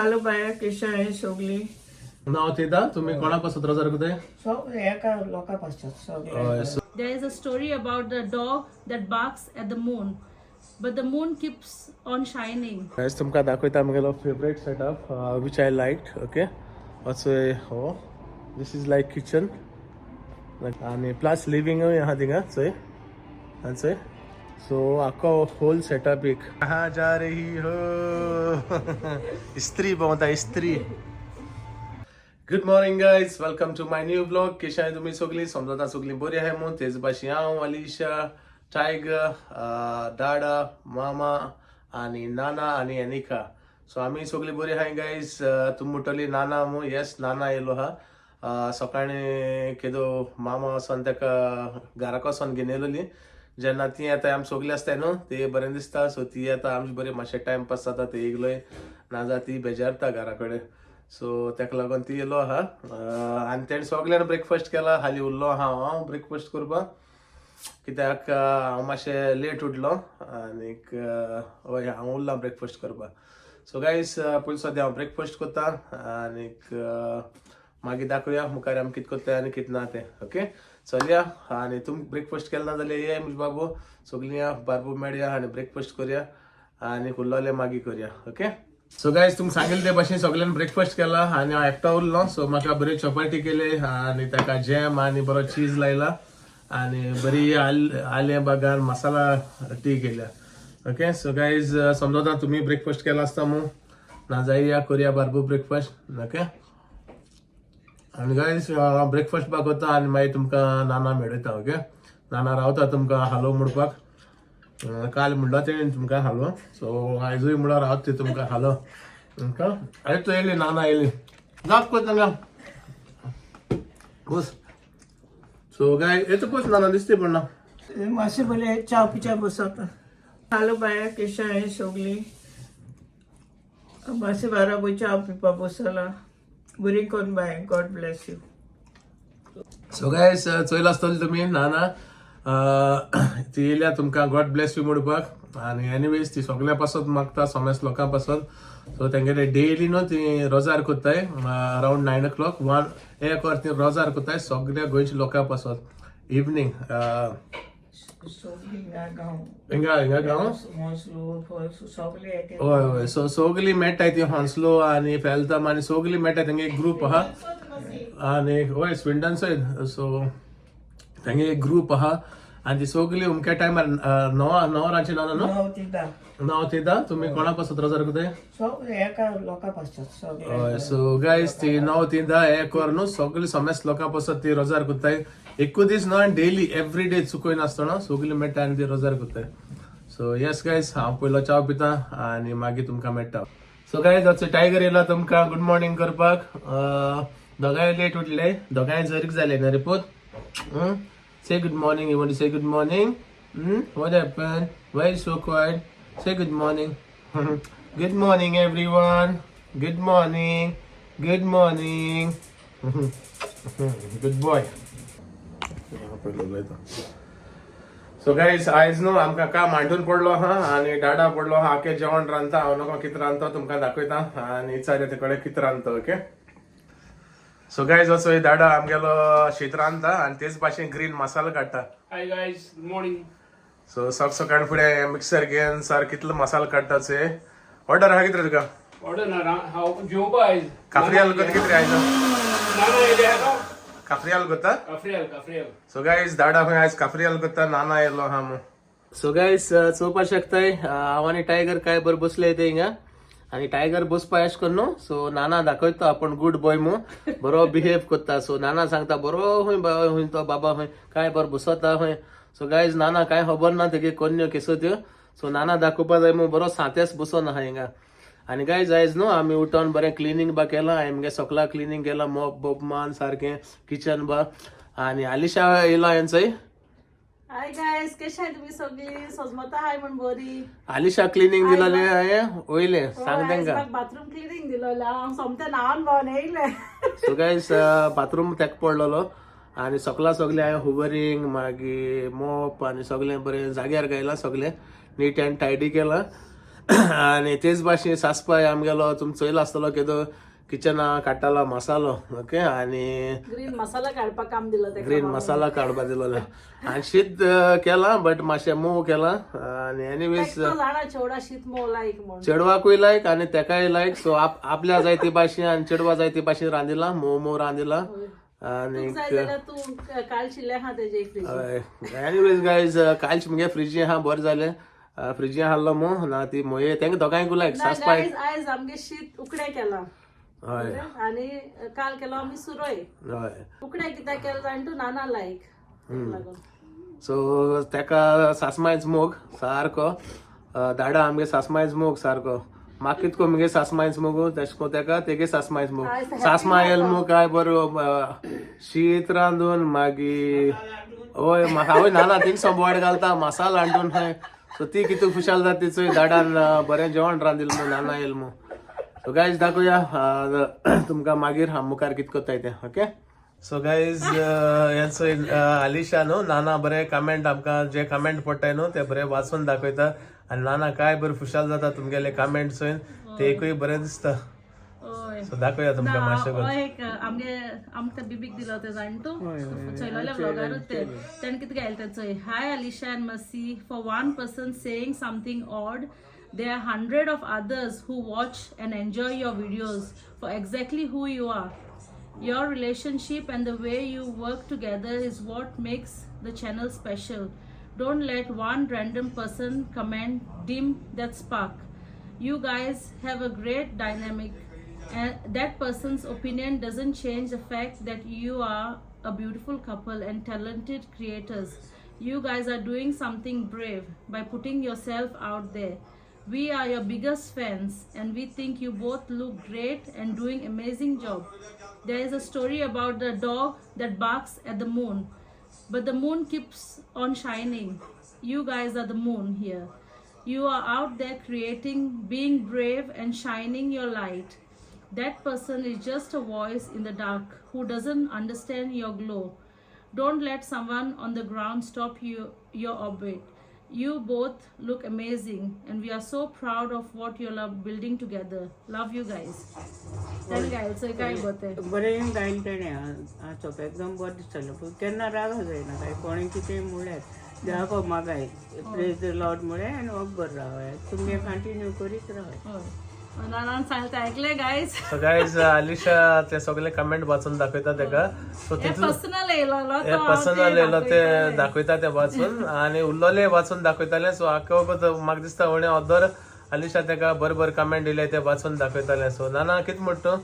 हालो बाया केशा आहे सगळी. नाव तेदा तुम्ही कोणा पासत रोजार कुठे? सगळे एका लोकां पासतात सगळे. There is a story about the dog that barks at the moon, but the moon keeps on shining. Guys, तुमकां दाखयता म्हगेलो favourite setup which I like. Okay, असो हो, this is like kitchen आनी प्लस लिव्हिंगूय आहा थिंगा चोय आनी चोय. सो आख्खो होल सेटअप एक. कहाँ जा रही हो? स्त्री भोंवता स्त्री. Good morning guys, welcome to my new vlog. कशें आहाय तुमी सगळीं? समजता सगळीं बरी आहाय म्हूण. तेच भाशेन हांव, अलिशा, टायगर, दाडा, मामा आनी नाना आनी एनिका. सो आमी सगळीं बरी आहाय गायज. तुमी म्हणटली नाना मू? येस, नाना येयलो आहा. सकाळीं केदो मामा वचोन ताका घराक वचोन घेवन येयलोली. जेन्ना ती येता आमी सगळीं आसताय न्हू, ते बरें दिसता. सो ती येता, आमचें बरें मातशें टायमपास जाता. ते येयलोय ना ती बेजारता घरा कडेन. सो ताका लागून ती येयलो आहा आनी तेणें सगळ्यान ब्रेकफास्ट केला. हाली उरलो आहा हांव ब्रेकफास्ट करपाक, कित्याक हांव मातशें लेट उठलो आनीक हय, हांव उरलां ब्रेकफास्ट करपाक. सो गायज, पयलीं सद्या हांव ब्रेकफास्ट करता आनीक मागीर दाखोवया मुखार आमी कितें करता आनी कितें ना तें. ओके, चलया. आनी तुमी ब्रेकफास्ट केला ना जाल्यार येया म्हजे बाबू, सगळीं या बारबू मेळया आनी ब्रेकफास्ट करया आनी उरलोलें मागीर करया. ओके, सो गायज, तुमकां सांगिल्ले ते भाशेन सगळ्यांनी ब्रेकफास्ट केला आनी हांव एकटो उरलो. सो म्हाका बरी चपाटी केली आनी ताका जॅम आनी बरो चीज लायला आनी बरी आलें बागान मसाला टी केल्या. ओके, सो गायज, समजता तुमी ब्रेकफास्ट केला आसता मू. ना जाय करया बारबू ब्रेकफास्ट. ओके, आनी गायज, ब्रेकफास्ट बा करता आनी मागीर तुमकां नाना मेळयता. ओके, नाना रावता तुमकां हालो म्हणपाक. काल म्हणलो तेणें तुमकां हालो, सो आयजूय म्हणल्यार रावत ती तुमकां हालो. ओके, आयज तूं येयली, नाना येयली, जाप कर तांकां, बस. सो गायज, येता पस नाना दिसते पण ना. मातशें पयलें च्या पिच्या बसता. हालो बाया केशा आहे सगळी. मातशें बाराबर च्या पिवपा बसला. बरी कोन bye, God bless you. So guys, चोयला आसतलें तुमी नाना ती येयल्या तुमकां गॉड ब्लेस you म्हणपाक. आनी एनिवेज, ती सगळ्या पासत मागता, समेस्त लोकां पासत. सो तेंगेले डेली न्हू ती रोजार करताय अरावंड 9 o'clock, one एक वर ती रोजार करताय सगळ्या गोंयच्या लोकां पासत इवनींग. सगळी गांव. हिंगा हिंगा गांव. होंसलो सगळे एक. हय हय, सो सगळीं मेळटाय ती, हॉन्सलो आनी फेलतम आनी सगळीं मेळटाय. तेंगे एक ग्रूप आहा आनी हय, स्विंडन सयत. सो तेंगे एक ग्रूप आहा आनी ती सगळीं अमक्या टायमार 9 वरांची ना न्हू? 9 ते 10. 9 ते 10. तुमी कोणा पासत रोजार करताय? सगळे एका लोकां पासतात सगळे. हय, सो गायज, ती 9 ते 10 एक वर न्हू सगळी समेस्त लोकां पासत ती रोजार करताय. एकूच दीस न्हू, आनी डेली एवरी डे चुकय नासतना सगळीं मेळटा आनी ती रोजार करताय. सो येस गायज, हांव पयलो च्याव पिता आनी मागीर तुमकां मेळटा. सो गायज, आजचो टायगर येयला तुमकां गुड मॉर्निंग करपाक. दोगांय लेट उठले, दोगांय जरीक जाले ना रे पूत? Say good morning. You want say good morning? What happen? Why so quiet? Say good morning. Good morning everyone. Good morning. Good morning. Good boy. So guys, आयज न्हू आमकां काम मांडून पडलो आहा आनी डाडा पडलो आहा. आखे जेवण रांदता. हांव नको कितें रांदता, तुमकां दाखयता आनी विचारया ते कडेन कितें रांदता. ओके, सो गायज, असो दाडा आमगेलो शीत रांदता आनी तेच भाशेन ग्रीन मसालो काडटा. Hi guys, good morning. So सक सकाळ फुडें मिक्सर घेवन सार कितलो मसालो काडटा. से ऑर्डर आहा कितें तुका? ऑर्डर ना, हांव जेवपा आयज. काफ्रियाल करता कितें आयज? नाना येयले आहा. काफ्रियाल करता? काफ्रियाल, काफ्रियाल. सो गायज, दाडा खंय आयज काफ्रियाल करता, नाना येयलो आहा मू. सो गायज, चोवपाक शकताय, हांव आनी टायगर काय बरें बसले ते हिंगा. आनी टायगर बसपा एश करून न्हू, सो नाना दाखयता आपण गुड बॉय मू, बरो बिहेव करता. सो नाना सांगता, बरो खंय बाबा, खंय तो बाबा, खंय काय बरो बसता खंय. सो गायज, नाना काय खबर ना तेगे कोन्यो केसो त्यो. सो नाना दाखोवपा जाय मू, बरो सांतेस बसोन आहा हिंगा. आनी गायज, आयज न्हू आमी उठोन बरें क्लिनींग बा केलां. हांवें मगे सगळा क्लिनींग केलां, मॉप बोप मान सारकें किचन बा. आनी आलिशा येयला हेंचय. हाय गायज, कशे आहे तुम्ही सगळी? सजमता हाय म्हण बरी. आलिशा क्लिनींग दिलेले हांवें वयलें सांग तांकां. बाथरूम क्लिनींग दिलोलें हांव, सोमतें न्हावन भोंवन येयलें. सो गायज, बाथरूम तेक पडलेलो आनी सगळा सगळें हांवें हुवरींग, मागीर मोप आनी सगळें बरें जाग्यार घायलां, सगळें नीट अँड टायडी केलां. आनी तेच भाशेन सासपाय आमगेलो तुमी चोयलो आसतलो केदो किचना काडटालो मसालो, ओके. आनी ग्रीन मसाला काडपाक काम दिलो तेका. ग्रीन मसाला काडपा दिलो आनी शीत केलां बट मातशें मोव केलां. आनी एनिवेज, तो जाणा चेवडा शीत मोव लायक म्हणून. चेडवाकूय लायक आनी तेकाय लायक. सो आपल्या जाय ती भाशेन आनी चेडवा जाय ती भाशेन रांदिलां, मोव मोव रांदिलां. आनी तुका जाय जाल्यार तूं काल शिल्ले आहा तेजे फ्रिज. एनिवेज गायज, कालच मुगे फ्रिजी आहा, बरें जालें फ्रिजी आहलो मू ना ती मोये तेंका दोगांयकूय लायक सासपाय. गायज, आयज आमगे शीत उकडें केलां आनी काल केलो आमी सुरय. उकडें कित्याक केलें जाण तूं नाना लायक लागून. सो तेका सासमायच मोग सारको, दाडा आमगे सासमायच मोग सारको. म्हाका कितको मुगे सासमायच मोग तेश कोन तेका तेगे सासमायच मोग. सासमा येयल मू काय बरो शीत रांदून मागीर हय आवय नाना थिंग संबवाड घालता मसाला हाडून हय. सो ती कितू खुशाल जाता ती चोय दाडान बरें जेवण रांदिल मू नाना येयल मू. सो गायज, दाखोवया तुमकां मागीर हांव मुखार कित कोत्ताय तें. ओके, सो गायज, हें चोय आलिशा न्हू नाना बरे कमेंट आमकां जे कमेंट पडटाय न्हू ते बरे वाचून दाखयता. आनी नाना काय बरें खुशाल जाता तुमगेले कमेंट चोयन, ते एकूय बरें दिसता. हय. सो दाखोवया तुमकां मातशें हो करून. एक आमगे आमकां बिबीक दिलो ते जाण तूं चोयलोले व्लॉगारूच ते तेणें कितें घायलें तें चोय. "Hi Alisha and Masi, for one person saying something odd, there are 100 of others who watch and enjoy your videos for exactly who you are. Your relationship and the way you work together is what makes the channel special. Don't let one random person comment dim that spark. You guys have a great dynamic, and that person's opinion doesn't change the fact that you are a beautiful couple and talented creators. You guys are doing something brave by putting yourself out there. We are your biggest fans and we think you both look great and doing amazing job. There is a story about the dog that barks at the moon, but the moon keeps on shining. You guys are the moon here. You are out there creating, being brave and shining your light. That person is just a voice in the dark who doesn't understand your glow. Don't let someone on the ground stop you your orbit. You both look amazing and we are so proud of what you are building together. Love you guys." Then guys, so काय बोते. बरें गायन तेणें आसप एकदम बरें दिसतालें, पूण केन्ना राग जायना काय कोणें कितें म्हळ्यार देवा मागाय, प्रेज the Lord म्हळें आनी वखबर रावया, तुमगे कंटिन्यू करीत रावया. हय, नानान सांगलें तें ऐकलें गायज. सो गायज, आलिशा ते सगळे कमेंट वाचून दाखयता तेका. सो हे तितून पर्सनल येयलो. हे पर्सनल येयलो ते दाखयता ते वाचून आनी उरलोले वाचून दाखयताले. सो आख्खे वगत म्हाका दिसता उणें अदर आलिशा तेका बरें बरें कमेंट दिले ते वाचून दाखयताले. सो नाना, कित म्हणटा तूं,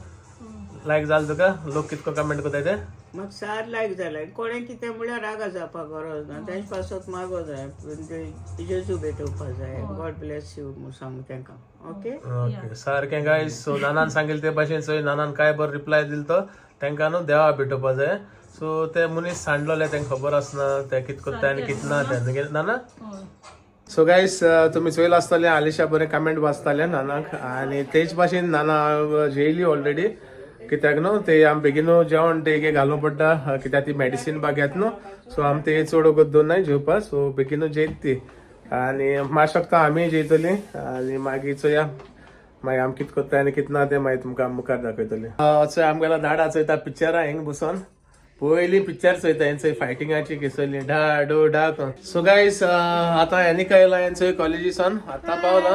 लायक जालें तुका लोक कितको कमेंट करताय ते? म्हाका सार लायक जालें. कोणें कितें म्हळ्यार रागा जावपाक गरज ना, तेंचे पासत मागो जाय, जेजू भेटोवपा जाय, गॉड ब्लेस you म्हूण सांग तेंकां, ओके. ओके, सारकें गायज. सो नानान सांगिल्लें ते भाशेन चोय नानान काय बरो रिप्लाय दिलो तो तेंकां न्हू देवा भेटोवपा जाय. सो ते मनीस सांडलोले तेंकां खबर आसना ते कित करता आनी कित ना तें नाना. सो गायज, तुमी चोयला आसतलें आलिशा बरें कमेंट वाचताले नानाक. आनी तेच भाशेन नाना जेयली ऑलरेडी, कित्याक न्हू ते आमी बेगीन जेवण ते घालूंक पडटा, कित्याक ती मेडिसीन बा घेत न्हू. सो आमी ते चड वगत दवरनाय जेवपाक. सो बेगीन जेयत ती आनी म्हाका शकता आमी जेयतली. आनी मागीर चोया मागीर आमी कित करता आनी कित ना तें मागीर तुमकां मुखार दाखयतले. चोय आमगेलो दाडा चोयता पिक्चरां हिंग बसोन, पयलीं पिक्चर चोयता हेंचो फायटिंगाची केसली डा डो डा. सो गायस, आतां एनिका येयला हेंचो कॉलेजीसान, आतां पावला.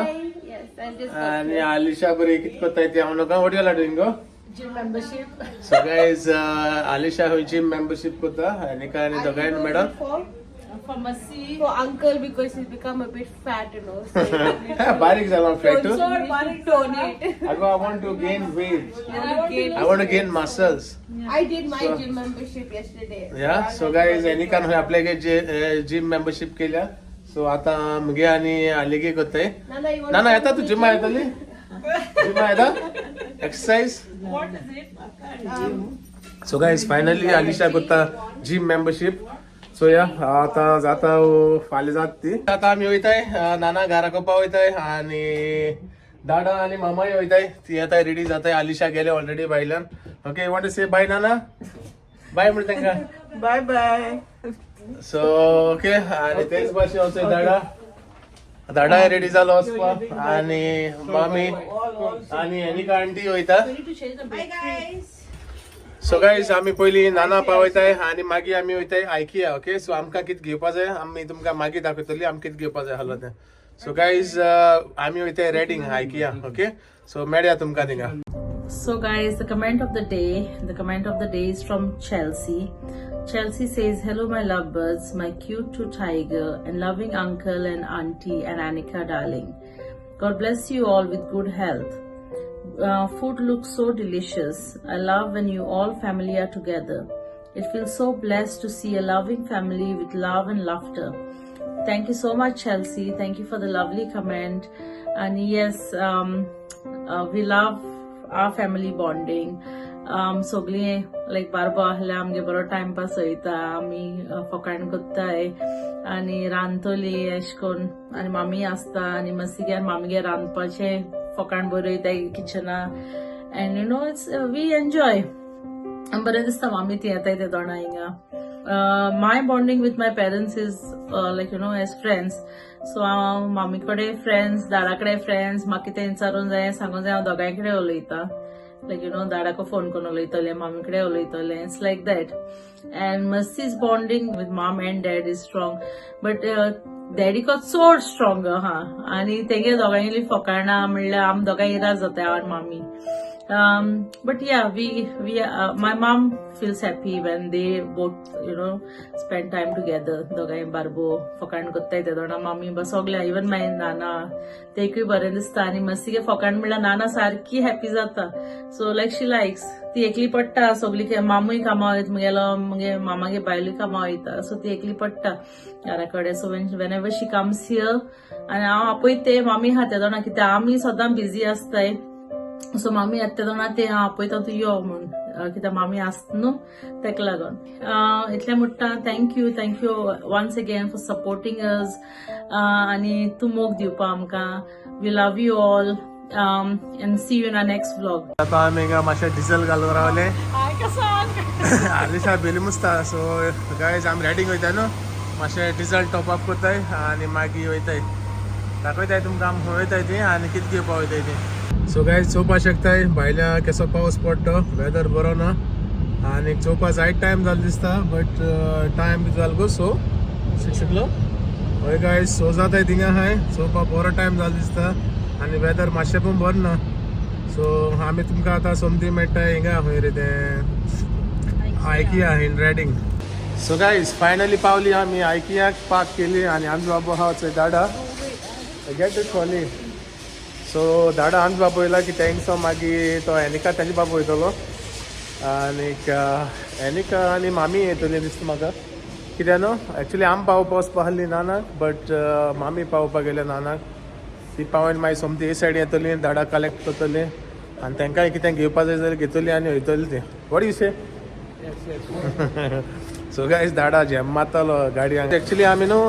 Yes, I just आनी आलिशा बरी कित करताय ती हांव नका. What you are doing go? Gym membership. So guys, Alisha हय जिम मेंबरशीप करता एनिका आनी दोगांय madam. For for Masi. For uncle because he's become a bit fat. So बारीक जाला फॅट. So tone it. अगो, I want to gain weight. I I want to gain muscles. I did my gym membership yesterday. या, so guys, एनिकान हय आपल्यागे gym membership केल्या. So आतां मुगे आनी आलिगे करताय. Nana, you want ना ना, येता तू जिमा येतली, जिमा येता exercise. What is it? So guys, finally Alisha करता जिम मेंबरशीप. सो या, आतां जाता, फाल्यां जाता ती. आतां आमी वयताय नाना घरा कोपा वयताय आनी दाडा आनी मामाय वयताय. ती येताय, रेडी जाताय. आलिशा गेले ऑलरेडी भायल्यान. Okay, want to say bye Nana? Bye म्हण तांकां. बाय बाय. सो ओके, आनी तेच भाशेन वचय दाडा. दाडाय रेडी जालो वचपाक आनी मामी आनी एनिका आंटी वयता. Bye guys. So guys, आमी पयलीं नाना पावयताय आनी मागीर आमी वयताय आयकिया. ओके, सो आमकां कितें घेवपा जाय आमी तुमकां मागीर दाखयतली आमकां कितें घेवपा जाय आसलो तें. सो गायज, आमी वयताय रेडींग आयकिया. ओके, सो मेळया तुमकां थिंगा. So, guys, the comment of the day, the comment of the day is from Chelsea. Chelsea says, "Hello, my lovebirds, my cute two tiger, and loving uncle and auntie and Anika darling. God bless you all with good health. Food looks so delicious. I love when you all family are together. It feels so blessed to see a loving family with love and laughter." Thank you so much, Chelsea. Thank you for the lovely comment. And yes, we love our family bonding. सगळीं लायक बारबो आहल्यार आमगे बरो timepass वयता. आमी फकाण करताय आनी रांदतली अशें करून आनी मामी आसता आनी मातशी मामीगेर रांदपाचें फकाण बरयताय Kitchener and it's we enjoy. बरें दिसता मामी ती येताय ते दोणां हिंगा. My bonding with my parents is like as friends. So हांव मामी कडेन फ्रेंड्स, दादा कडेन फ्रेंड्स. म्हाका कितें विचारूंक जाय, सांगूंक जाय, हांव दोगांय कडेन उलयता. लायक दादाको फोन करून उलयतलें, मामी कडेन उलयतलें. It's like that. And Massey's bonding with mom and dad is strong, but डॅडीको चड स्ट्रॉंग आहा आनी तेगे दोगांयली फकाणां म्हणल्यार आम दोगांय इराज जाता, हांव आनी मामी. But yeah, we my mom feels happy when they both spend time together. दोगांय बारबो फकाण करताय ते दोणां, मामी बा सगळ्या, इवन माय नाना, तेकूय बरें दिसता. आनी मस्तीगे फकाण म्हणल्यार नाना सारकी हॅपी जाता. सो लायक शी लायक्स. ती एकली पडटा सगली. मामूय कामां वयता मुगेलो, मुगे मामागे बायलूय कामां वयता, सो ती एकली पडटा घरा कडेन. So whenever she comes here आनी हांव आपयता ते मामी आहा ते दोणां, कित्याक आमी सदां बिजी आसताय. सो मामी येता ते दोणां, ते हांव आपयता तूं यो म्हूण, कित्याक मामी आसता न्हू तेका लागून. इतलें म्हणटा, thank you, thank you once again for supporting us आनी तूं मोग दिवपा आमकां. We love you all and see you in our next vlog. आता आमी हिंगा मातशें डिझल घालून रावले. आलिशा बेली मुसता. सो गायज, आमी रेडींग वयता न्हू, मातशें डिझल टॉप अप करताय आनी मागीर वयताय. दाखयताय तुमकां आमी खंय वयताय ती आनी कितें घेवपा वयताय ती. सो गायज, चोवपा शकताय भायल्या केसो पावस पडटा. वेदर बरो ना आनी चोवपा जायत टायम जालो दिसता, बट टायम कितें जालो गो? So 6 o'clock. हय गायज, सो जाताय थिंगा आहाय. चोवपा बरो टायम जालो दिसता आनी वेदर मातशें पण बरें ना. सो आमी तुमकां आतां सोमती मेळटा हिंगा, खंय रे तें, IKEA in Reading. So guys, finally पावली आमी आयकियाक. पार्क केली आनी आमचो बाबू आहा चोय. दाडा, get the trolley. सो दाडा आमचो बाबू येयला की तेंचो, मागीर तो एनिका तेजे बाबू वयतलो आनीक एनिका आनी मामी येतली दिसता म्हाका. कित्याक न्हू, एक्चुली आम पावपा वचपा आहली नानाक, बट मामी पावपाक गेल्या नानाक. ती पावून मागीर सोमती हे सायड येतली, दाडा कलेक्ट करतली आनी तांकांय कितें घेवपा जाय जाल्यार घेतली आनी वयतली ती. What you say? So guys, दाडा झेम मारतालो गाडयांक. एक्चुली आमी न्हू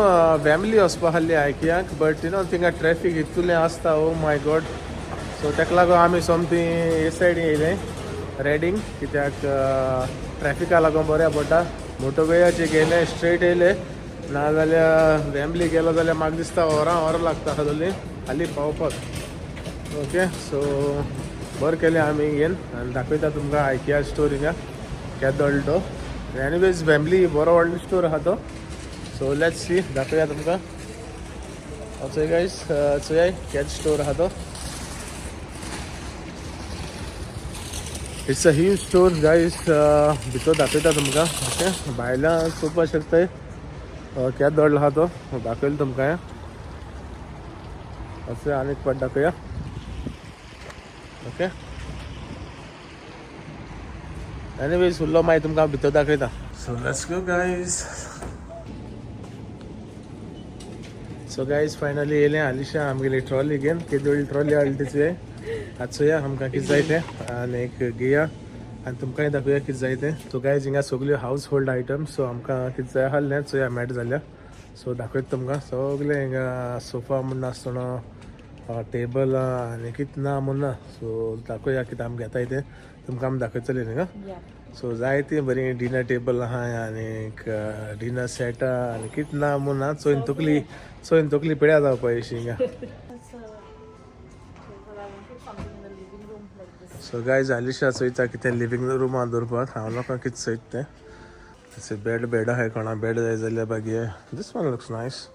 फॅमिली वचपा आहली आयकियाक, बट you know थिंगा ट्रॅफीक इतलें आसता, ओ my God. सो ताका लागून आमी सोमती हे सायडीन येयले रेडींग, कित्याक ट्रॅफिका लागून बऱ्या पडटा. मोटोवेयाचे गेले, स्ट्रेट येयले. नाजाल्यार वेम्बली गेलो जाल्यार म्हाका दिसता वरां वरां लागता आसतली हाली पावपाक. ओके, सो बरें केलें आमी येवन. आनी दाखयता तुमकां आयकिया स्टोर हिंगा केदो तो. एनिवेज, वेम्बली बरो व्हडलो स्टोर आहा तो. सो let's see, दाखोवया तुमकां. चोय गायज, चोयाय केद स्टोर आहा तो. It's a huge store guys. भितर दाखयता तुमकां. ओके, भायल्यान चोवपाक शकताय केद व्हडलो आहा तो. दाखयलो तुमकां. अशें आनीक पाट दाखोवया. ओके, एनिवेज, उरलो मागीर तुमकां भितर दाखयता. So let's go guys. So guys, finally येयलें. आलिशा आमगेली ट्रॉली घेवन. केदी व्हडली ट्रॉली हाडली तिची. आतां चोया आमकां कितें जाय तें आनी एक घेया आनी तुमकांय दाखोवया कितें जाय तें. सो गायज, हिंगा सगल्यो हावज होल्ड आयटम्स. सो आमकां कितें जाय आहलें चोया मेळटा जाल्यार. सो दाखयता तुमकां सगळें. हिंगा सोफा म्हूण आसतना, टेबल आनी कितें ना म्हूण ना. सो दाखोवया कितें आमी घेताय तें तुमकां आमी दाखयतले न्ही. सो जायतीं बरीं डिनर टेबल आहा आनीक डिनर सेट आहा आनी कितें ना म्हूण ना चोयन तकली चोयन तकली पिड्या जावपा अशी हिंगा. सो गायज आलिशा चोयता कितें लिवींग रुमान दवरपाक. हांव लोकांक कितें चोयता तें. तशें बेड बेड आहाय, कोणा बेड जाय जाल्यार बागी. This one looks nice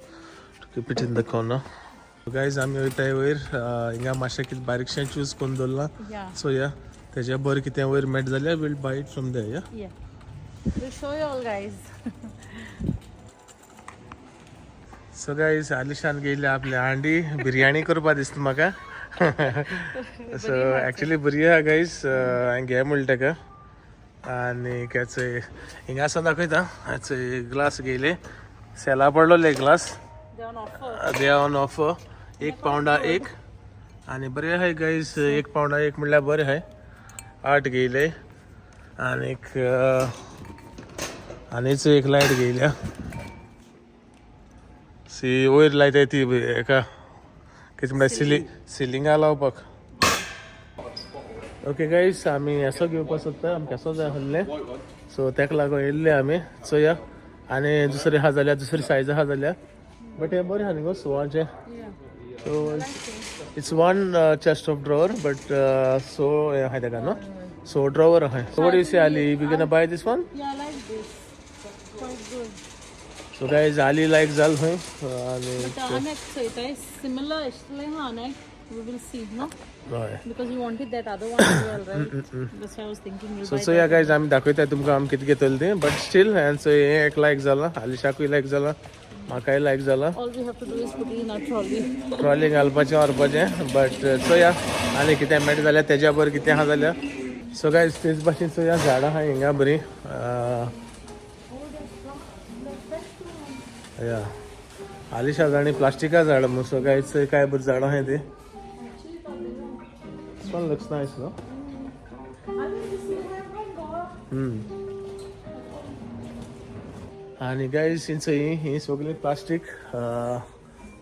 to keep it in the corner. Guys आमी वयताय वयर. हिंगा मातशें कितें बारीकशें चूज करून दवरलां. Yeah. सो या तेज्या बरें कितें वयर मेळटा जाल्यार we'll buy it from there. Yeah. Yeah. We'll show you all guys. So guys आलिशान गेली आपली हांडी बिरयाणी करपा दिसता म्हाका. सो एक्चुली बरी आहा गायज. हांवें घे म्हणलें ताका. आनी हेच हिंगा आसा दाखयता. हेच ग्लास घेयले, सेला पडलोले glass. They're on offer. They on offer एक पावंडा एक. आनी बरें आहाय गायज. एक पावंडा एक म्हणल्यार बरें आहाय. आठ घेयले. आनीक आनीच एक लायट घेयल्या. सी वयर लायताय ती हेका कितें म्हणल्यार सिली सिलिंगा लावपाक. ओके गायज, आमी येसो घेवपाक सोदता. आमकां येसो जाय आसलें. सो तेका लागून येयल्ले आमी. चोया आनी दुसरी आहा जाल्यार, दुसरी सायज आहा जाल्यार. बट हें बरें आहा न्ही गो सोवाचें. So it's one chest of drawer, but so हें आहा तेका न्हू, सो ड्रॉवर आहा. So what you say Ali, we gonna buy this one? Yeah, I like this. Quite good. So guys Ali like जाल खंय. आनी But anek चोयताय similar आशिल्लें हा anek. We will see, no? हय. Because you wanted that other one as well, right? That's why I was thinking we'll so buy चोया that. Guys, आमी दाखयता तुमकां आमी कितें घेतलें तें. बट स्टील हांवें चोय हें एक लायक जालां, आलिशाकूय लायक जालां, म्हाकाय लायक जालां. All we have to do is put it in our trolley. Trolley घालपाचें व्हरपाचें. बट चोया आनी कितें मेळटा जाल्यार तेज्या बरें कितें आहा जाल्यार. सो गायज तेच भाशेन चोया झाडां आहा हिंगा बरीं. या आलिशा जाणी प्लास्टिका झाडां म्हूण. सो गायज चोय काय बरीं झाडां आहाय तीं. This one looks nice, no? I think this you have one Goa. आनी गायज हिंच ही ही सगळी प्लास्टीक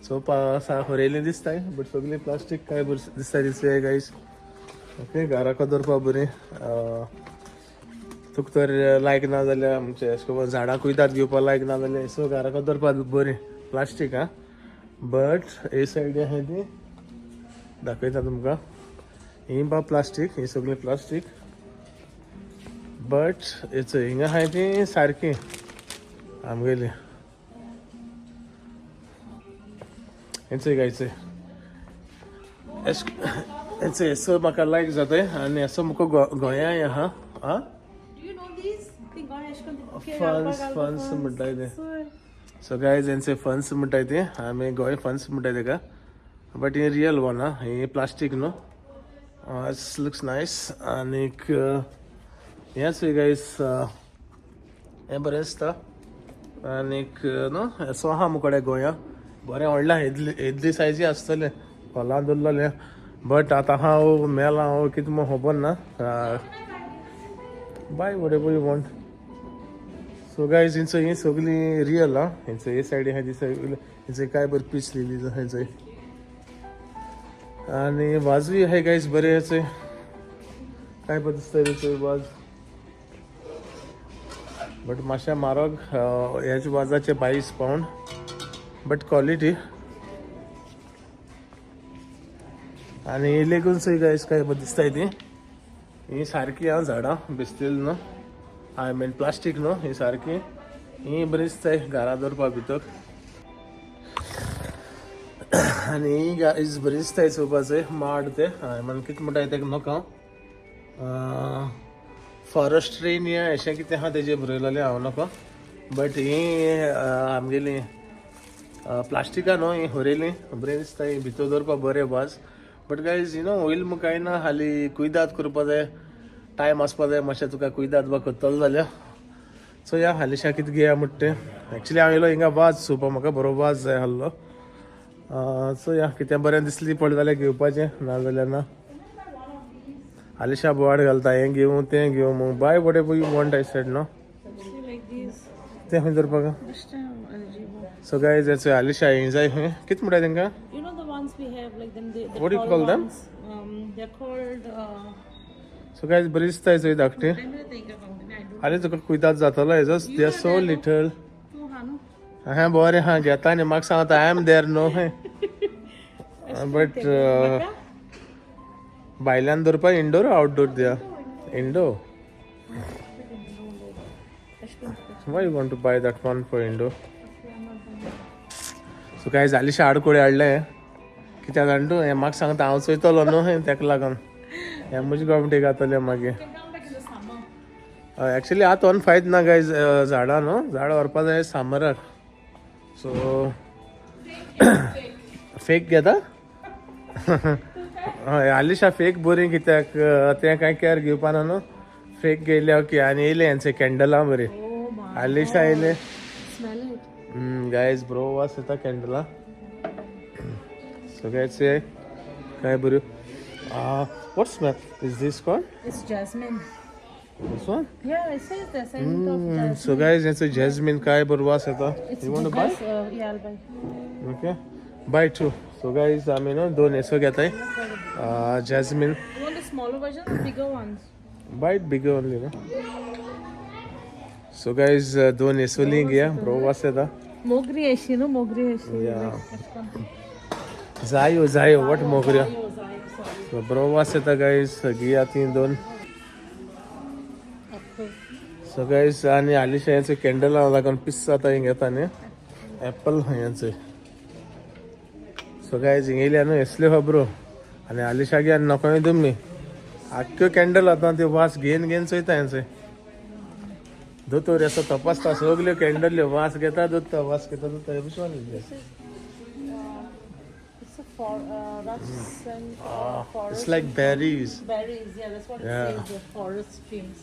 चोवपा आसा हरयल्ली दिसताय, बट सगळी प्लास्टीक काय बरी दिसता दिसता गायज. ओके, घराक दवरपा बरी. तुका तर लायक ना जाल्यार आमचे अशें करून झाडां कुयदाद घेवपा लायक ना जाल्यार सो घराक दवरपा बरी प्लास्टीक. आं, बट हे सायडी आहा ती दाखयता तुमकां. ही बा प्लास्टीक, ही सगळी प्लास्टीक. बट हेच हिंगा आहाय ती सारकी आमगेली. हेंच गायचे हेच हेसो म्हाका लायक जाताय. आनी हेसो म्हाका गोंयांय आहा. आं. Do you know these? I think Goa अशें करून फन्स फन्स म्हणटाय ते. सो गायज हेंचे फन्स म्हणटाय ते. आमी गोंय फन्स म्हणटाय तेका, बट हे रियल वन. आं, हे प्लास्टीक न्हू. It's looks nice. आनीक हें चोय गायज, हें बरें दिसता. आनीक न्हू हेसो आहा मुकोडे गोंया बरें व्हडलें येदली येदली सायजी आसतलें खोला दवरलेलें. बट आतां हांव मेलां हांव कितें म्हूण खबर ना. Buy whatever you want. So guys हिंचो ही सगळी रियल. आं, हिंचो हे सायडी आहा ती सगळी. हिंचो काय बरी पीच लिहिली हिंचो. आनी वाजूय आहाय गायज बरे. हेचे काय बरें दिसता तेचो वाज, बट मातशें म्हारग. ह्याच वाजाचे 22 पावंड, बट क्वॉलिटी. आनी लेगून चोय गायज काय बरें दिसताय ती. ही सारकी आहा झाडां बेसतील न्हू, I mean plastic न्हू. ही सारकी ही बरी दिसताय घरा दवरपा भितर. आनी ही गायज बरी दिसताय चोवपाचें माड ते. हांवें म्हण कितें म्हणटाय तेका नोका फॉरेस्ट ट्रेन अशें कितें आहा तेजेर बरयलेलें हांव नोको. बट ही आमगेली प्लास्टिकां न्हू, ही हरयलीं बरें दिसता. ही भितर दवरपा बरें वाज. But guys you know oil म्हूण कांय ना, हाली कुयदाद करपा जाय, टायम आसपा जाय मातशें तुका कुयदाद बा करतलो जाल्यार. सो या हालींशा कितें घेया म्हणटा तें. एक्चुली हांव येयलो हिंगा वाज चोवपा, म्हाका बरो वाज जाय आहलो. सो या कितें बरें दिसली पडलें जाल्यार घेवपाचें, ना जाल्यार ना. आलिशा बोवाळ घालता हें घेवं तें घेवं म्हूण. Buy whatever you want, I said no. Like these. तें खंय दवरपाक. सो गायज हेचो आलिशा हें जाय खंय. कितें म्हणटा तेंकां? You know the ones we have, like them, the What do you tall call them? ones? They're called. So guys बरी दिसता चोय धाकटी. I think about them. आनी तुका कुयदाद जातलो. Just they are so little. तूं हा न्हू. हें बरें हा, घेता न्ही. म्हाका सांगता I am there न्हू. बट भायल्यान दवरपा इंडोर आउटडोर दिया indoor. Why you want to buy that one for indoor? So काय जाली आडकोळी हाडलें कित्याक जाण तूं हें म्हाका सांगता हांव चोयतलो न्हू हें तेका लागून हें म्हजी गवटी घातलें मागीर. Can come back in the summer. Actually आतां ऑन फायद ना गायज, झाडां न्हू, झाडां व्हरपा जाय सामराक. सो फेक घेता. हय, आलिशा फेक बरी कित्याक तें कांय केअर घेवपा ना न्हू. फेक घेयल्या ओके. आनी येयलें हेंचे कॅन्डलां बरीं. Oh my. Alisha येयलें. Smell it. Guys, bro वास येता कॅन्डलां. सो गायज काय बऱ्यो. What smell is this called? It's jasmine. This one? Yeah, it says the scent of jasmine. So guys, हेचो जॅस्मीन काय बरो वास येता. It's You want to buy? because, yeah, I'll buy. Okay, buy two. So guys, आमी न्हू दोन हेसो घेताय jasmine. You want the smaller version or bigger ones? Buy big only न्हू. सो गायज दोन हेसोली घेया, बरो वास येता. मोगरी अशी न्हू, मोगरी अशी. जायो जायो वट मोगऱ्यो. सो बरो वास येता गायज, घेया ती दोन. सो गायज आनी हालींच्या हेचे कॅन्डलां लागून पिस जाता हिंग घेता न्ही एप्पल हेंचे. सो गायज हिंग येयल्या न्हू येसल्यो खबरो आनी हालींशागे आनी नकोय तुमी आख्ख्यो कॅन्डल आतां त्यो वास घेवन घेवन चोयता हेंचे. दोतोर असो तपासता सगल्यो कॅन्डल्यो, वास घेता दोता, वास घेता दोता. हे भशेन It's a for, rough scent forest. It's like berries. Berries, yeah, that's what Yeah. it says, the forest streams.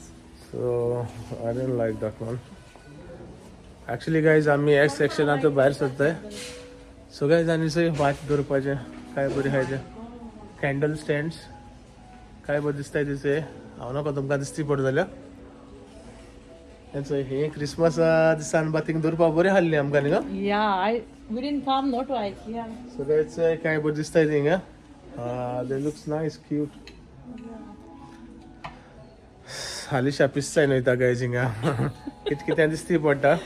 So I didn't like that one. Actually guys, आमी एक्स सेक्शनांत भायर सरताय. सो गायज आनी सय वाच दवरपाचें काय बरी आहाय तें कॅन्डल स्टँड्स काय बरें दिसताय तिचे. हांव नाका तुमकां दिसती पड जाल्यार हें हे क्रिसमसा दिसान बा थिंग दवरपा बरें आहली आमकां न्ही गो. Yeah, I we didn't come no to IKEA. So guys काय बरें दिसताय थिंगा. They looks nice, cute. हालीं पिस्साय न्हय गायज हिंगा कित कितें दिसती पडटा.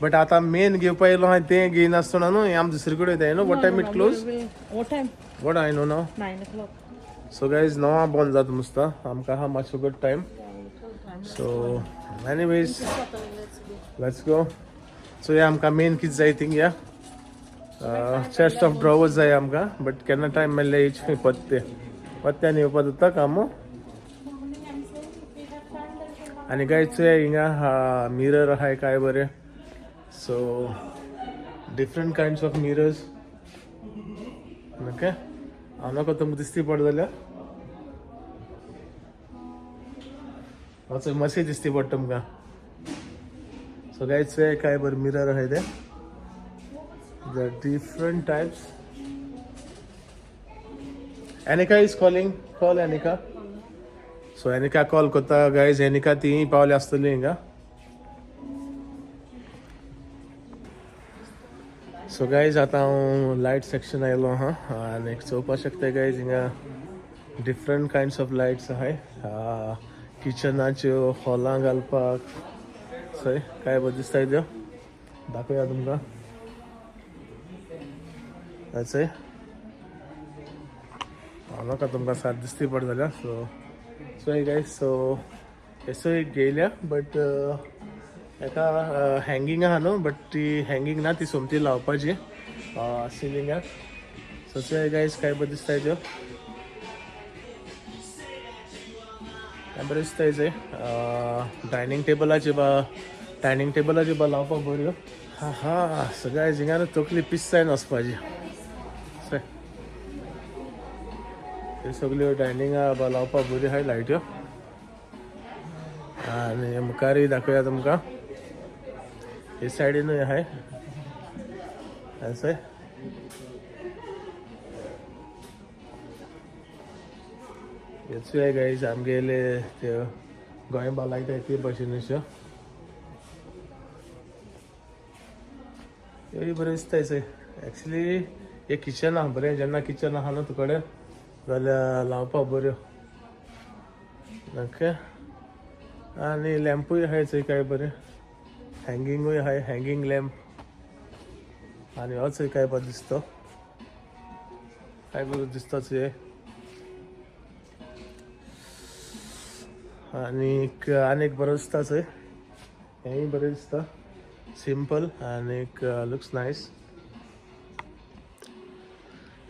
बट आतां मेन घेवपा येयलो आहा तें घेयनासतना न्हू आमी दुसरे कडेन वयताय न्हू. What time it close? What time? What I know now. 9 o'clock. So guys णवां बंद जाता मुसता आमकां आहा मातसो good time. So anyways, let's go. So या आमकां मेन कितें जाय थिंग या चेस्ट ऑफ ड्रॉवर्स जाय आमकां. बट केन्ना टायम मेळ्ळें येयचे पत्ते पत्त्यान येवपा जाता काम. आनी गायज चोया हिंगा मिरर आहाय काय बरें. So different kinds of mirrors. Okay, हांव नाका तुमकां दिसती पड जाल्यार हांव मसी दिसती पडटा तुमकां. सो गायज चोया काय बरें मिरर आहाय ते, the different types. Anika is calling. Call Anika. So Anika call करता गायज. एनिका ती पावली आसतली हिंगा. सो गायज आतां हांव लायट सेक्शन आयलो आहा आनी चोवपाक शकता गायज हिंगा डिफरंट कायंड्स ऑफ लायट्स आहाय किचनाच्यो, हॉलां घालपाक. सय काय बरें दिसताय त्यो दाखोवया तुमकां. चय हांव नाका तुमकां सात दिसती पड जाल्यार. सो चोय गायज, सो हेसो एक घेयल्या बट एका हँगींग आहा न्हू, बट ती हँगींग ना, ती सोमती लावपाची सिलिंगाक. सो चोय गायज काय बरें दिसताय त्यो, काय बरें दिसताय चोय. डायनींग टेबलाचे बा, डायनींग टेबलाचे बा लावपाक बऱ्यो. हा हा. सो गायज हिंगा न्हू तकली पिस्सायन वचपाची. चोय त्यो सगल्यो डायनिंगा बा लावपाक बऱ्यो आहाय लायट्यो. आनी मुखारय दाखोवया तुमकां हे सायडीनूय आहाय. चोय हेचूय गायज आमगेले त्यो गोंय बा लायताय ते भशेन अश्यो ह्योय बऱ्यो दिसताय. चोय एक्चुली हे किचन आहा बरें, जेन्ना किचन आहा न्हू तुकडे जाल्यार लावपाक बऱ्यो. ओके, आनी लॅम्पूय आहाय चोय काय बरें, हँगिंगूय आहाय, हँगींग लॅम्प. आनी हो चोय काय बरो दिसता, काय बरो दिसता चोय. आनीक आनीक बरो दिसता चोय, हेंय बरें दिसता, सिंपल आनीक लुक्स नायस.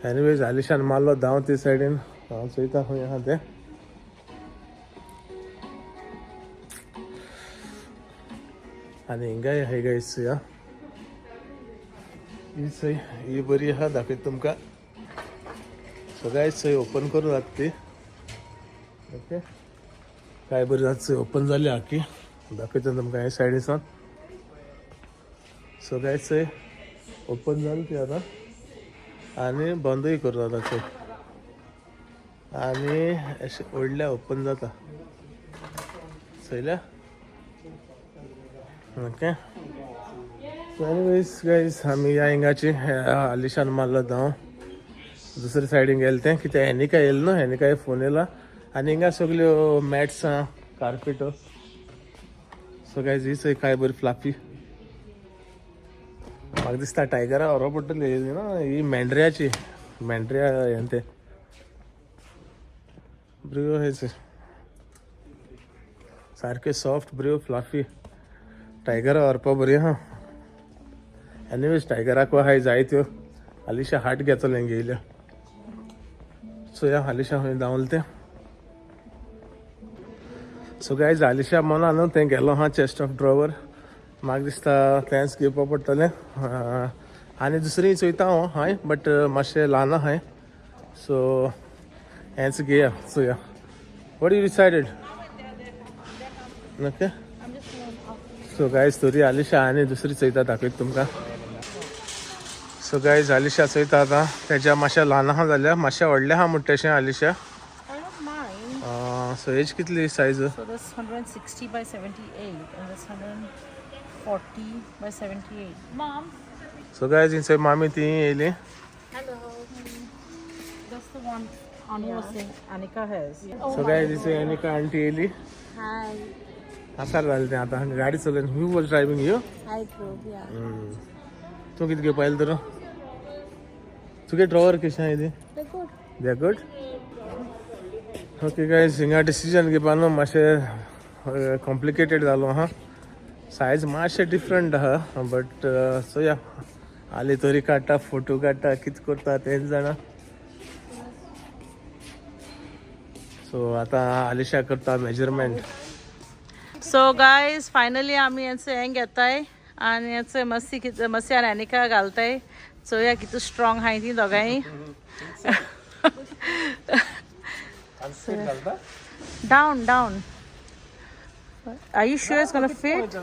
एनिवेज आलिशान मारलो धांव ते सायडीन, हांव चोयता खंय आहा तें. आनी हिंगाय आहाय गायस चोया, ही चोय, ही बरी आहा, दाखयता तुमकां. सो गायस चोय ओपन करून जाता ती. ओके, काय बरी जाता चोय, ओपन जाली आखी, दाखयता तुमकां हे सायडीन सावन. सो गायस चोय ओपन जाली ती आतां, आनी बंदूय करून जाता चोय, आनी अशें ओडल्या ओपन जाता चोयल्या. ओके, सो एनिवेज गायज आमी ह्या हिंगाची आलिशान मारलो धांव, दुसरे सायडीन गेले तें कित्याक हेनिका येयलें न्हू, हेनिकाय फोन येयला. आनी हिंगा सगल्यो मॅट्स आहा, कार्पेटो. सो गायज ही चोय काय बरी फ्लाफी, म्हाका दिसता टायगरा व्हरो पडटली न्हू ही, मेंढऱ्याची, मेंढऱ्या हें तें बऱ्यो हें चोय, सारक्यो सॉफ्ट बऱ्यो फ्लाफी, टायगरा व्हरपा बरी आहा. एनिवेज टायगराक आहाय जायत्यो, आलिशा हाट घेतलें घेयल्या. सो या आलिशा खंय धांवलें तें. सो गायज आलिशा मना न्हू तें गेलो आहा चेस्ट ऑफ ड्रॉवर, म्हाका दिसता तेंच घेवपा पडटलें. आनी दुसरी चोयता हांव हांय, बट मातशें ल्हान आहाय, सो हेंच घेया चोया. What you decided? Okay, so guys तरी आलिशा आनी दुसरी चोयता, दाखयता तुमकां. सो गायज आलिशा चोयता आतां, तेज्या मातशें ल्हान आहा जाल्यार मातशें व्हडलें आहा म्हणटा तशें Alisha. I don't mind. So as कितली size? So that's 160 by 78 and that's 140 by 78. Mom, so guys हिंचय मामी ती येयली. Hello. That's the one Anu was saying Anika has. So guys हिंचय Anika aunty येयली. Hi. आसार जालें तें आतां गाडी चलयन. Who was driving, you? I drove, yeah. तूं कितें घेवपा येयलें तर? तुगे ड्रॉवर कशें आहाय ती? They're good. They are good. Okay guys, हिंगा डिसिजन घेवपा न्हू मातशें कॉम्प्लिकेटेड जालो आहा, सायज मातशें डिफरंट आहा, बट चोया आली तरी काडटा, फोटो काडटा, कितें करता तेंच जाणा. सो आतां आलिशा करता मेजरमेंट. So guys, finally आमी यांचं हें घेताय आनी यांचं मस्ती मस्ती आनी अनिका घालताय. चोया कितू स्ट्रॉंग आहाय ती दोगांय. घालता. Down, down. Are you sure it's gonna fit?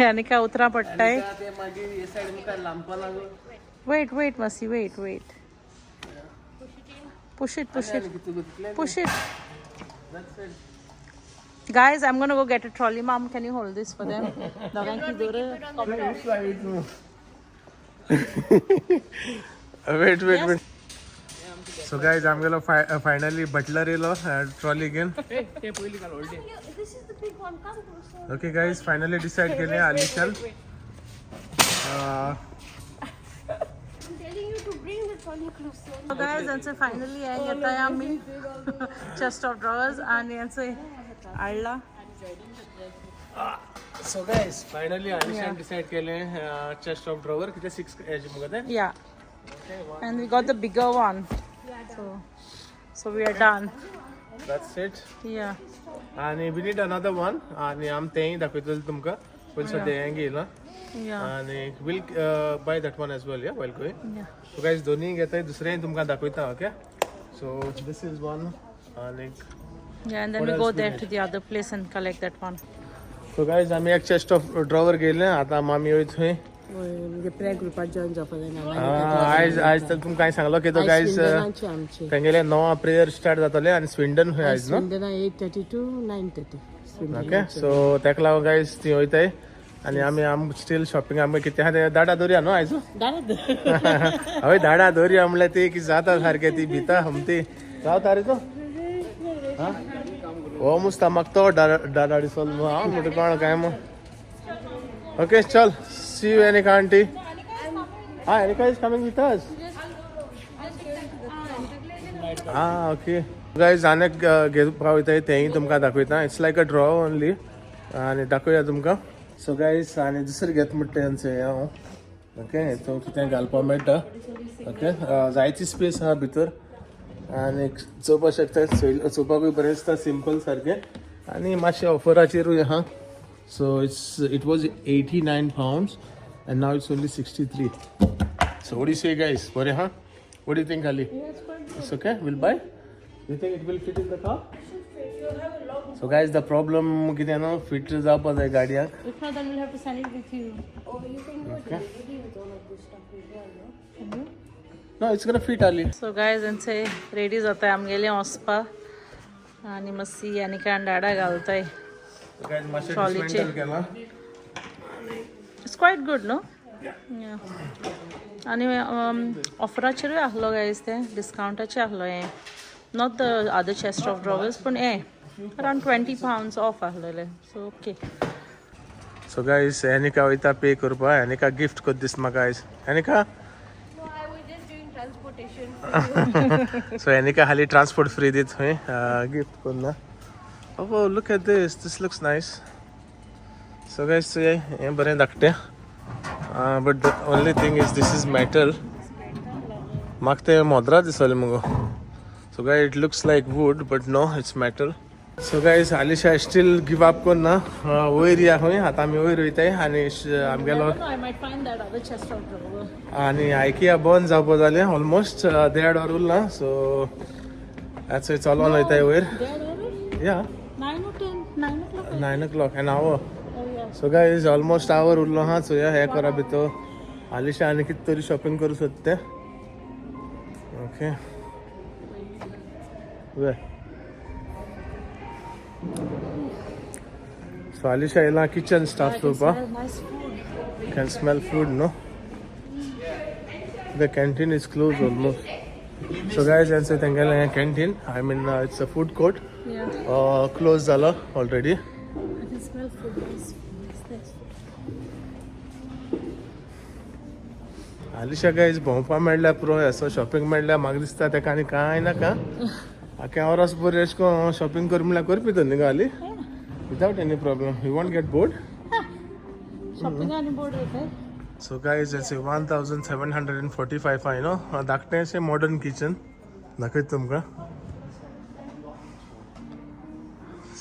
Anika उतरां पडटाय. मागीर हे सायड मुखार लांबपा लागलो. Wait, wait, Masi, wait, wait. Push it, push it, push it. Guys, I'm gonna go get a trolley. Mom, can you hold this for them? दोगांकी दोर. Wait, wait, wait. So guys आमगेलो finally butler येयलो trolley घेवन. ते पयलीं घाल व्हडली. This is the big one. Come closer. Okay guys, finally decide केले आलिशान. I'm telling you to bring the trolley closer. So guys, यांचे फायनली हें घेताय आमी चेस्ट ऑफ ड्रॉवर्स आनी यांचे हाडला. सो गायज फायनली आलिशान डिसायड केले चेस्ट ऑफ ड्रॉवर, कितें सिक्स एज मुगो तें. Yeah. And we got the bigger one. So we are done. That's it. Yeah. आनी we need another one, आनी आम तेंय दाखयतले तुमकां, पयलीं सद्या हें घेयलां. Yeah. आनी we'll buy that one as well, yeah, while going. Yeah. So guys दोन्ही घेताय, दुसरेंय तुमकां दाखयता. Okay, so this is one आनी Yeah, and then What we else go we there need? To the other place and collect that one. So guys आमी एक chest of drawer घेयलें, आतां मामी वयता थंय. म्हणजे प्रेयर ग्रुपात जॉईन जावपा जाय ना. आयज आयज तर तुमकां हांवें सांगलो की तो गायज स्विंडनाची आमची तेंगेले णवा प्रेयर स्टार्ट जातले आनी स्विंडन खंय आयज न्हू. स्विंडना 8:30 to 9:30. Okay, so तेका लागून गायज ती वयताय आनी आमी आम स्टील शॉपिंग आमी कितें आहा तें दाडा दवरया न्हू आयज. हय, धाडा दवरया म्हणल्यार ती कितें जाता सारकें, ती भिता हमती रावता रे तूं. हो मुस्ता म्हाका तो डाडा दिसलो हांव म्हणटा कोण काय मग. ओके चल, see you Anika aunty. हा, Anika is coming with us. Ah okay guys, आनी घेवपा वयताय तेंय तुमकां दाखयता. It's like a draw only आनी दाखोवया तुमकां. सो गायज, आनी दुसरें घेत म्हणटा तेंचे हांव. ओके, हितून कितें घालपाक मेळटा. ओके, जायती स्पेस आहा भितर आनी चोवपाक शकता. चोवपाकूय बरें दिसता, सिंपल सारकें आनी मातशें ऑफराचेरूय आहा. So it was £89 and now it's only 63. So what do you say, guys? बरें हा? What do you think, Ali? It's okay, we'll buy. You think it will fit in the car? So guys, the problem कितें न्हू, fit जावपा जाय गाडयाक. If not, then we'll have to send it with you. Oh, you can go delivery with all of this stuff as well, no? No, it's gonna fit, Ali. So guys, हेंचे ready जाताय आमगेले वचपा आनी मातशी आनी कांय डाडा घालताय. Guys, मातशें Trolley dismantle केलां. It's quite good न्हू. आनी ऑफराचेरूय आहलो गायज, तें डिस्कावंटाचेर आहलो हें. Not the other chest of drawers, पूण हें अरावंड 20 पावंड्स ऑफ आहलेलें, so okay. So guys, Anika वयता पे करपा. एनिका गिफ्ट कर दिस म्हाका आयज. Anika. No, I was just doing transportation for you. So Anika हाली ट्रान्सपोर्ट फ्री दीत खंय, गिफ्ट करना. Oh, look at this. This looks nice. So guys, हें बरें धाकटें, but the only thing is this is metal. म्हाका तें मोदरा दिसलें मुगो. So guys, it looks like wood, but no, it's metal. So guys, Alisha still give up करना. वयर या खंय, आतां आमी वयर वयताय आनी आमगेलो I might find that other chest of drawer. आनी आयकिया बंद जावपा जालें, ऑलमोस्ट देड वर उरलां. सो आतां चलोन वयताय वयर. या. 9 or 10, 9 o'clock. 9 o'clock, an hour. Oh yeah. So guys, almost hour उरलो हा. चोया हे करा भितर आलिशा आनी कितें तरी शॉपिंग करूं सोदते. ओके वे, सो आलिशा येयलां किचन स्टाफ चोवपा. Nice food. Can smell food, no? The canteen is closed almost. So guys, यांचं तेंगेलें canteen, I mean, it's a food court. Close जाला already. I can smell food. Nice, nice, nice food. Alisha guys, भोंवपा मेळ्ळ्या पुरो, असो shopping मेळ्ळ्या. म्हाका दिसता तेका आनी कांय नाका. आख्या वरस बरें अशें करून शॉपिंग कर म्हणल्यार करपी तर न्ही गो आली, without any problem. You won't get bored. Shopping आणि बोर्ड जाता. सो गायज, याचे 1745 आहा न्हू. धाकटें अशें मॉडर्न किचन दाखयता तुमकां.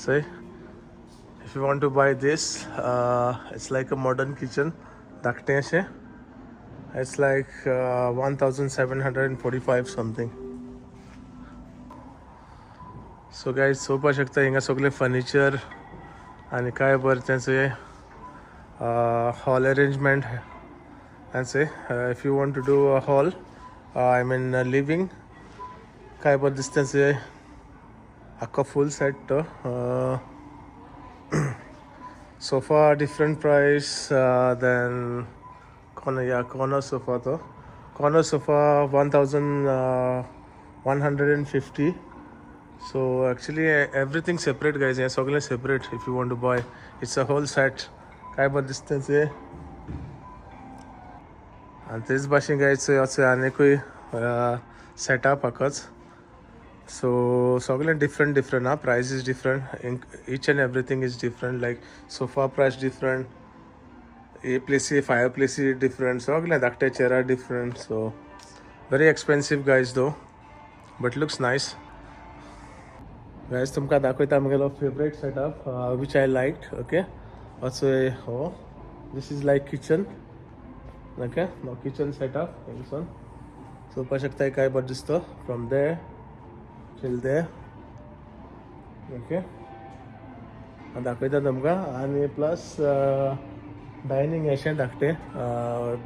सय, if you want to buy this, it's like a modern kitchen, धाकटें अशें. It's like 1745 something. So guys, चोवपाक शकता, हिंगा सगळें फर्निचर आनी काय बरें तेंचे हॉल अरेंजमेंट तेंचे. If you want to do a hall, I mean living, काय बरें दिसता तेंचे आख्खो फूल सेट तो. Sofa different price, then corner, yeah, corner sofa तो corner sofa 1150. So actually everything separate, guys. हें सगळें separate. If you want to buy, it's a whole set. काय बरें दिसता तें. आनी तेच भाशेन गायज, अशें आनीकूय सेटअप हाकाच. सो सगळें डिफरंट डिफरंट आहा. Price is different, each and everything is different, like sofa price different, a प्लेसी fire प्लेसी different, सगळें धाकटे चेरार different. So very expensive, guys, though, but looks nice, guys. तुमकां दाखयता म्हगेलो favourite setup which I like. Okay, असो हो, this is like kitchen. Okay, kitchen setup हिंगसून चोवपाक शकता, काय बरें दिसता from there till there. Okay, दाखयता तुमकां. आनी प्लस डायनींग अशें धाकटें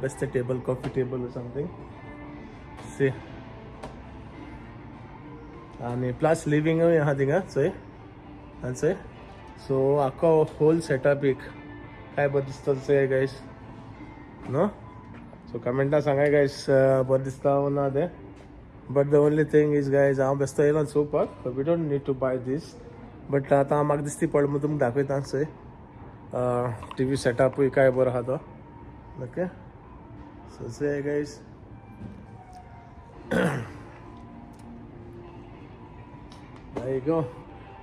best table, coffee table something, see. आनी प्लस लिवींगूय आहा थिंगा चोय आनी चोय. सो आख्खो होल सेटअप एक काय बरें दिसता चोय गायस, न्हू. सो कमेंटा सांगाय गायस, बरें दिसता ना तें. But the only thing is, guys, हांव बेस्तो येयलो चोवपाक. We don't need to buy this. But आतां म्हाका दिसती पडलो म्हूण तुमकां दाखयता चोय. टीवी सेटअपूय काय बरो आहा तो. ओके, सो चोय guys. There you go.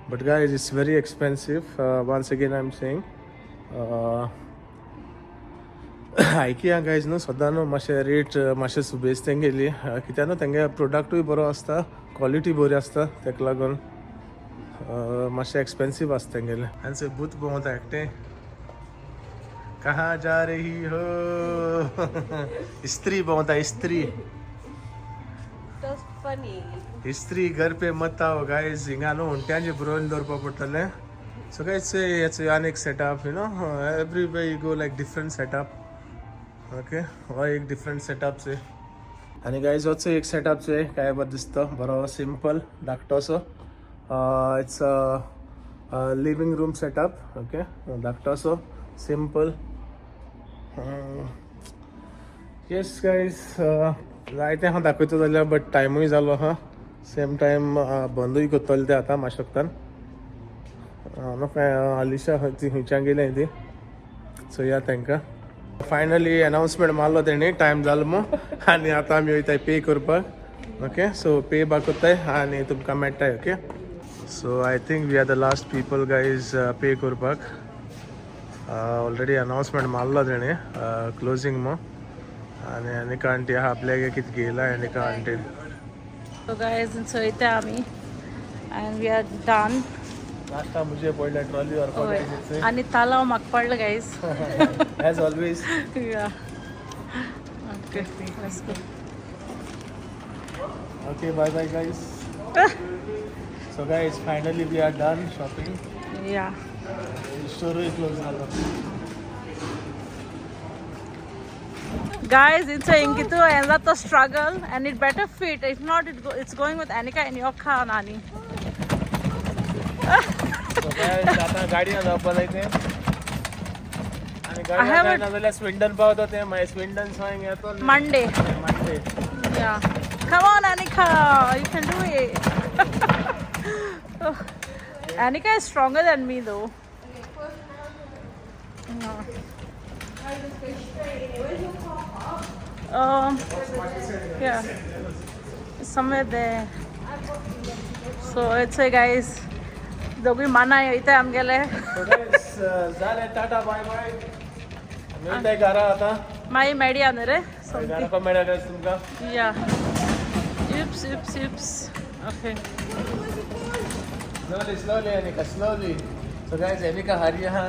But guys, it's very expensive. Once again, I'm saying. IKEA guys न्हू सदां न्हू मातशें रेट मातशें सुबेज तेंगेली, कित्याक न्हू तेंगे प्रोडक्टूय बरो आसता, क्वॉलिटी बरी आसता, तेका लागून मातशें एक्सपेन्सीव आसता तेंगेलें. आनी भूत भोंवता एकटें. कहाँ जा रही हो? स्त्री भोंवता स्त्री. That's funny. स्त्री घर पे मत आओ गायज. हिंगा न्हू उंट्यांचे बरोवन दवरपा पडटलें. सो गायज, हेचो आनी एक setup, every way you go like different setup. Okay, हो एक डिफरंट सेटअप चोय. आनी गायज, होच एक सेटअप चोय, काय बरो दिसता, बरो सिंपल धाकटोसो. It's living room setup. Okay, धाकटोसो simple. Yes guys, जायते हांव दाखयतो जाल्यार, बट टायमूय जालो आहा. सेम टायम बंदूय करतले ते आतां मातशे वक्तान. न्हू अलिशा ती खंयच्यान गेलें ती, चोया तांकां. फायनली अनावन्समेंट मारलो तेणी, टायम जालो म्हूण. आनी आतां आमी वयताय पे करपाक. ओके, सो पे बा करताय आनी तुमकां मेळटाय. Okay, so I think we are the last people guys pay करपाक. ऑलरेडी अनावन्समेंट मारलो तेणी क्लोजींग म्हूण. आनी आनीक आंटी आहा, आपल्याक कितें घेयला आनीक आंटीन. सो गायज, चोयता आमी and we are done. नाश्ता मुझे पडला ट्रॉली. हय, आनी तालांव म्हाका पडलो guys. As always. Yeah. Okay, let's go. Okay, bye bye guys. So guys, finally we are done shopping. स्टोरूय close झालं. Guys, it's a Inkitu and lot of struggle and it better fit. If not, it's going with Anika in your car, Nani. So guys, आता गाडयेन जावपा जाय तें आनी I गाडयेन have a- जायना जाल्यार स्विंडन पावता तें. मागीर स्विंडन सावन येतो. Monday. Monday. Yeah. Come on, Anika. You can do it. Oh, Anika is stronger than me, though. Yeah. Yeah. It's somewhere there. So it's a guys. दोघी मानाय वयता आमगेले. So guys, जालें, टाटा बाय बाय. आमी वयताय घरा आतां. मागीर मेळया न्हू रे. घरा मेळया गायज तुमकां. Yeah. Oops, oops, oops. Okay. Slowly, slowly, Anika, slowly. So guys, Anika hurry ha.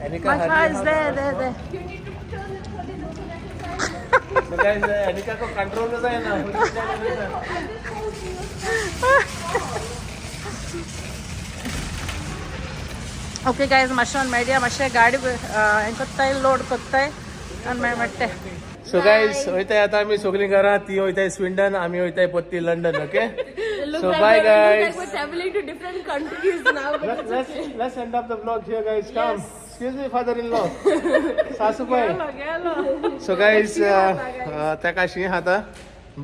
Anika My hurry car is ha. there, there, there. You need to turn the trolley so that I So guys, Anika को control में जाए ना. can just hold you. Okay guys, मातशें मेळया. मातशें गाडी हें कोत्ताय, लोड कोत्ताय आनी मागीर मेळटे. सो गायज, वयताय आतां आमी सगळीं घरा. ती वयताय स्विंडन, आमी वयताय परती London. Okay, so bye guys. We're traveling to different countries now. But Let's end up the vlog here, guys. Come. Excuse me, father-in-law. सासूबाई. सो गायज, ताका शी आता.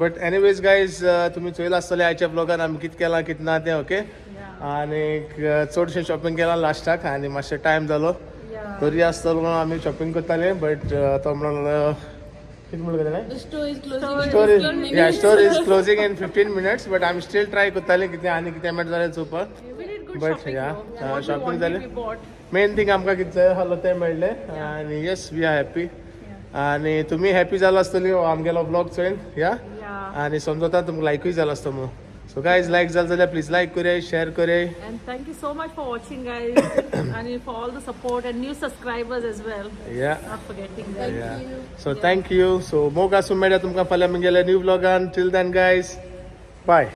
बट एनिवेज गायज, तुमी चोयला आसतले आयच्या ब्लॉगान आमी कितें केलां कितें ना तें. ओके, आनी चडशें शॉपिंग केलां लास्टाक आनी मातशें टायम जालो तरी आसतलो म्हणून आमी शॉपिंग करताले. बट तो म्हणून कितें म्हणलें ताणें? The store is closing. Store is, yeah, store is closing in 15 minutes, but आमी स्टील ट्राय करताले कितें आनी कितें मेळटा जाल्यार चोवपाक. But yeah, shopping जालें. मेन थिंग आमकां कितें जाय आसलो तें मेळ्ळें आनी yes, we are happy. आनी तुमी हॅपी जाला आसतली हो आमगेलो ब्लॉग चोयन या. आनी समजता तुमकां लायकूय जाला आसतो म्हणून. सो गायज, लायक जालें जाल्यार प्लीज लायक करया, शेअर करया. And thank you so much for watching, guys, and for all the support and new subscribers as well. Not forgetting them. So thank you. So मोग आसूं, मेळया तुमकां फाल्यां म्हगेल्या new ब्लॉगान. Till then guys, bye.